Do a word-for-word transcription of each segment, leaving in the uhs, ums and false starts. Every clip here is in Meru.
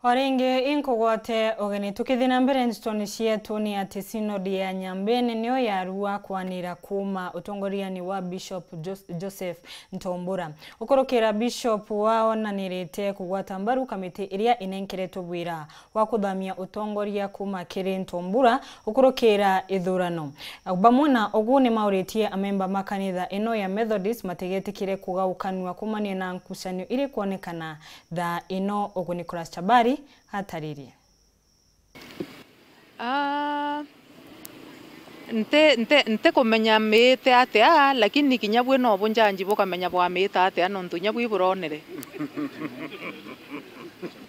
O ringi inkugwate ugeni. Tukithii na mbere ntitoni cietu, ni ati Synod ya Nyambene niyo yarua kwanira kuuma utongoriani wa Bishop Jos-, Joseph Ntombura. Ukurukira Bishop wao nanirite kugwata mbaru kamiti iria inenkeretwe wira wa kuthamia utongoria kuuma kiri Ntombura ukurukira ithurano. Bamwe na ugu, ni mauritie amemba ma kanitha ino ya Methodist matigetikire kugaukanua kumania na nkucanio iri kwonekana thaa ino. Ugu Nicholas Chabari ataririe. Ah, nti, nti, ntikumenya miite atia, lakini kinya bwi no bunjanji bukamenya bwamiite atia, nontu kinya bwi buronere.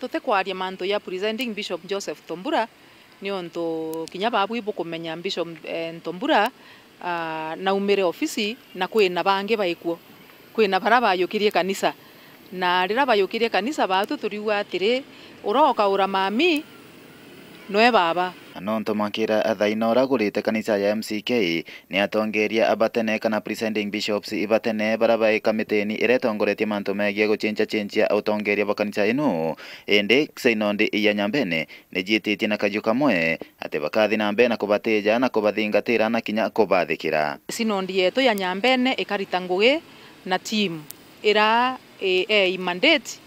Tutikwaria mantu ja Presiding Bishop Joseph Ntombura, niuntu kinya babui bukumenya Bishop, eh, Ntombura, ah, naumire ofisi, na kwina bangi baikuo. Kwina bara bayukirie kanisa. Na riria bayukirie kanisa, baatu turiuga atiri, uroka ura mami, nwe baba. Na nontu mwakira athaina uria agurite kanisa ya M C K, ni atongeria abatene kana presiding bishops ibatene bara bai kamitini iria itongoretie mantu megie guchencha-chenchia utongeria bwa kanisa ino. Indi Synod ya Nyambene nijiititie na kaju kamwe ati bakathi na mbere na kubatija na kubathingatira na kinya kubathikira. Synod yetu ya Nyambene ikarita ngugi na team ira i, ei mandate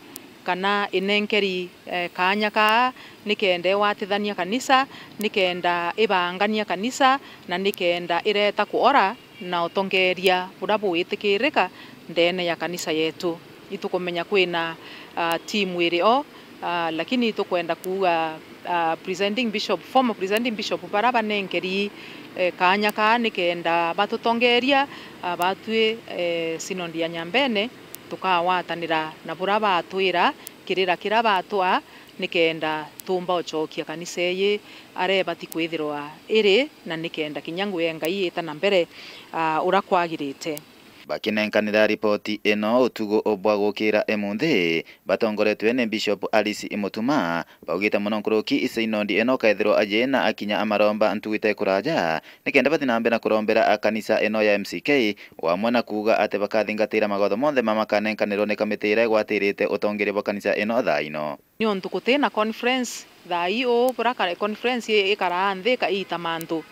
kana inenkeri, eh, kaanya kaa nikenda iwatithania kanisa, nikenda ibangania kanisa, na nikenda ireta kuora na utongeria buria buitikirika ndene ya kanisa yetu. Itukumenya kwina, ah, team iri o, ah, lakini itukwenda kuuga, ah, presiding bishop, former presiding bishop bara banenkeri, eh, kaanya kaa nikenda batutongeria, ah, batwi, eh, Synod ya Nyambene, tukawatanira na buria batwira, kirira kiria batwaa, nikenda tuumba ucokia kanisa iji aria ibati kwithirwa iri, na nikenda kinya ngugi ya Ngai iita na mbere, ah, uria kwagirite. Bakinenkanira ripoti ino utuku bwa gukira imunthi, batongoretwe ni Bishop Alice Imutuma, baugite mono nkuruki Synod ino ukaithirwa aji na akinya amaromba ntugu itekuraja, nikenda bathi na mbere na kurombera kanisa ino ya M C K, o amwe na kuuga ati bakathingatira mawatho monthe ma makanenkanirwa ni kamiti iria igwatirite utongeria bwa kanisa ino thaa ino. Niuntu gutina conference thaa ii uu, bura ka-, conference i-, ikaraa nthi ika-, iita mantu.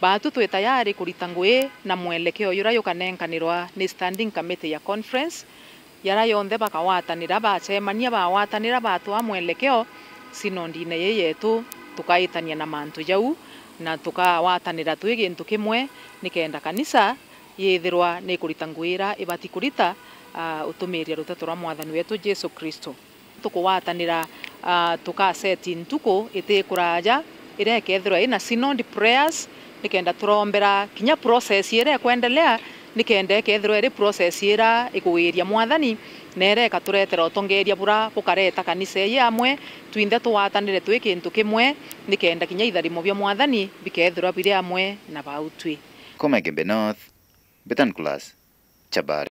Baatu twi tayari kurita ngugi na mwelekeo juria jukanenkanirwa ni standing committee ya conference, jaria jonthe bakawatanira, bacemania, bawatanira, batwaa mwelekeo, synodine ii yetu, tukaitania na mantu jau, na tukawatanira twi gintu kimwe, nikenda kanisa yithirwa ni kurita ngugi iria ibati kurita, aa, utumiiria ruteto rwa Mwathani wetu Jesu Kristo. Tukugwatanira, aa, tukaseti ntuku itikuraja iria ikeethirwa ina synod prayers, nikenda turombera kinya process iria ikwendelea, nikenda ikeethirwa iri process iria ikugiria Mwathani, na iria ikaturetera utongeeria buria bukareta kanisa iji amwe, twinthe tugwatanire twi kintu kimwe, nikenda kinya itharimo bia Mwathani bikeethirwa biri amwe na bau twi. Kuma Igembe North, Betan Class, Chabari.